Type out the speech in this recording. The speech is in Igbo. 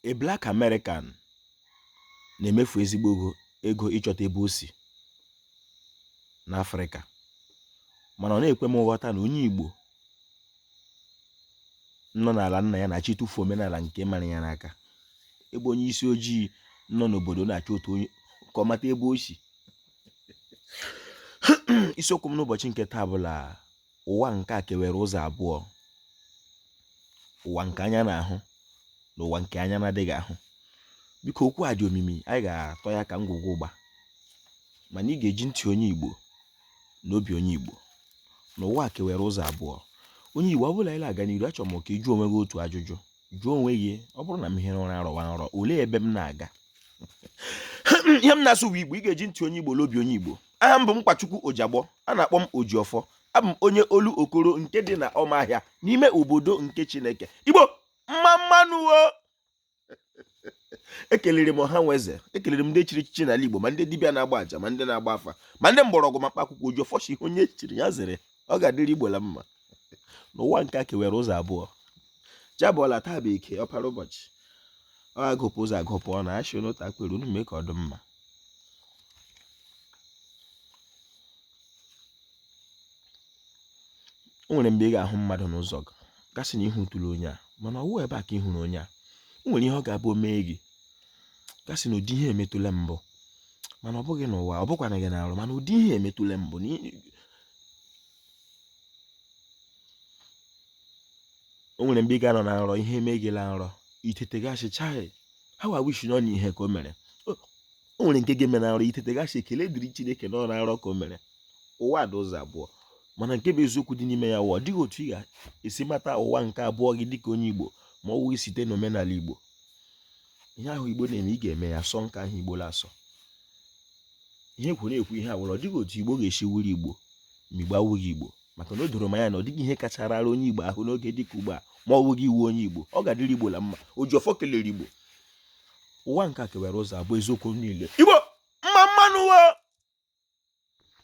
A black American na-emefu ezigbo ego ịchọta ebe o si n'Afrịka, mana ọ na-ekwe m nghọta na onye Igbo nọ n'ala nna ya na-achọ ịtụfu omenala nke mara ya n'aka, ebe onye isi ojii nọ n'obodo na-achọ otu onye ka ọ mata ebe o si. Isiokwu m n'ụbọchị nke taa bụ la ụwa nke a kewere ụzọ abụọ, ụwa nke anya na-ahụ na ụwa nke anya na-adịghị ahụ. Biko, okwu a dị omimi, anyị ga-atọ ya ka ngwugwu ụgba, mana ị ga-eji ntị onye Igbo na obi onye Igbo na ụwa a kewere ụzọ abụọ. Onye Igbo ọ bụla ị na-aga n'iru, achọrọ m ka ị jụọ onwe gị otu ajụjụ. Jụọ onwe gị, ọ bụrụ na m hiri ụra rọwa nrọ, olee ebe m na-aga? Ihe m na-asụ bụ Igbo, ị ga-eji ntị onye Igbo na obi onye Igbo. Aha m bụ Mkpachukwu Ojiagbọ, a na-akpọ m Ojiọfọ. Abụ m onye Olokoro nke dị na Ọmahịa n'ime obodo nke Chineke. Igbo mma mma nụ o! Ekelere m ọha nwe eze, ekelere m ndị chiri echichi n'ala Igbo, ma ndị dibịa na-agba aja, ma ndị na-agba afa, ma ndị mgbọrọgwụ, ma mkpa akwụkwọ. Ojiọfọ si ihe onye chiri ya zere, ọ ga-adịrị Igbo la mma. N'ụwa nke a kewere ụzọ abụọ, jabọla taa bụ eke ọpara ụbọchị, ọ agụpụ ụzọ agụpụ ọ na-achị unu takpere unu mee ka ọ dị mma. O nwere mgbe ị ga-ahụ mmadụ n'ụzọ gị, gasị na ị hụtụrụ onye a, mana ọ wụ ebe a ka ị hụrụ onye a. O nwere ihe ọ ga-abụ o mee gị, gasị na ụdị ihe emetụla mbụ, mana ọ bụghị n'ụwa, ọ bụkwana gị na-arụ, mana ụdị ihe emetụla mbụ. O nwere mgbe ị ga-anọ na nrọ, ihe mee gị la nrọ, i tete gasị, chai, how I wish nọ n'ihe ka o mere. O nwere nke ga-eme na nrọ, i tete gasị, ekele dịrị Chineke nọ na nrọ ka o mere. Ụwa dị ụzọ abụọ, mana nke bụ eziokwu dị n'ime ya wụ ọ dịghị otu ị ga-esi mata ụwa nke abụọ gị dịka onye Igbo ma ọ wụghị site n'omenala Igbo. Ihe ahụ Igbo na-eme, ị ga-eme ya, sọ nke ahụ Igbo la-asọ. Ihe kwuru ekwu ihe a wụrụ, ọ dịghị otu Igbo ga-esi wuru Igbo ma Igbo awụghị Igbo, maka na o doro m anya na ọ dịghị ihe kacha rara onye Igbo ahụ n'oge dịka ugbu a ma ọ wụghị ịwụ onye Igbo. Ọ ga-adịrị Igbo la mma. Ojiọfọ kelere Igbo. Ụwa nke a kewara ụzọ abụọ, eziokwu niile. Igbo mma mma nụ o!